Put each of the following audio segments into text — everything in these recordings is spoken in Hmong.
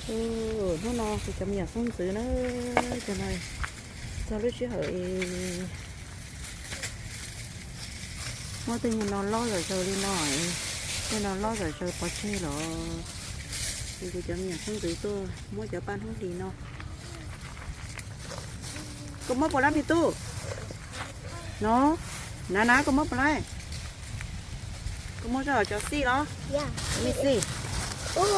Hnub no kuv cov me nyuam xeeb ntxwv na, cov no txog lub sij hawm muab tej nyuag no lob zom zaws li no, tej no lob zom zaws pov tseg los, ces kuv cov me nyuam xeeb ntxwv tuaj muab cov paj hnub hlis no. Koj muab puas lab me tub? No, na na, koj muab puas lab? Koj muab zoj cov xij los? Me xij. Hnub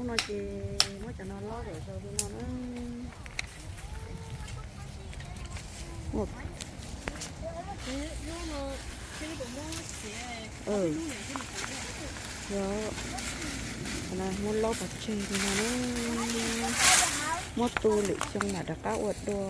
no ces muab cov no lob zom zaws li no na. Muab lob pov tseg li no na, muab tu lwm xyoo mam rov qab ua dua.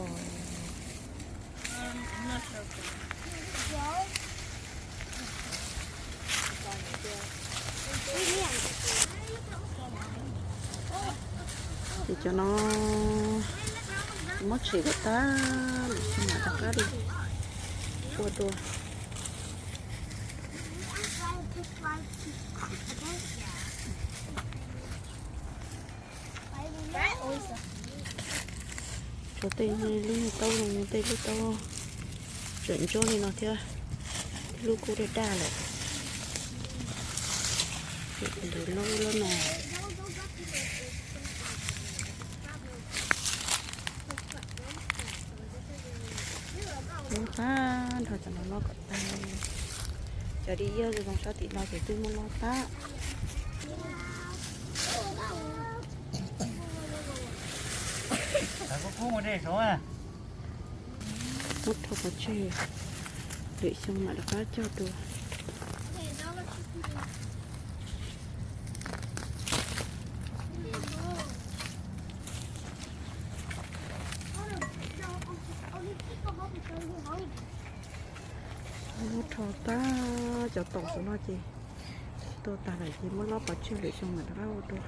Ces cov no muab tshem kom tag, mam rov qab ua dua. Tshuav tej lub niag taub zoo, tej lub taub tseem ntsuab li no thiab, tej lub kuj daj daj lawm. Ntawd laub lub no. Muab tag nrho cov no lob kom tag. Cov dib yawg zoo zoo sab tim no ces twb muab lob tag. Muab rho pov tseg, lwm xyoo mam rov qab cog dua. Muab rho tag cov taum saum no ces tuaj tag lawm ces muab lob pov tseg, lwm xyoo mam rov qab ua dua.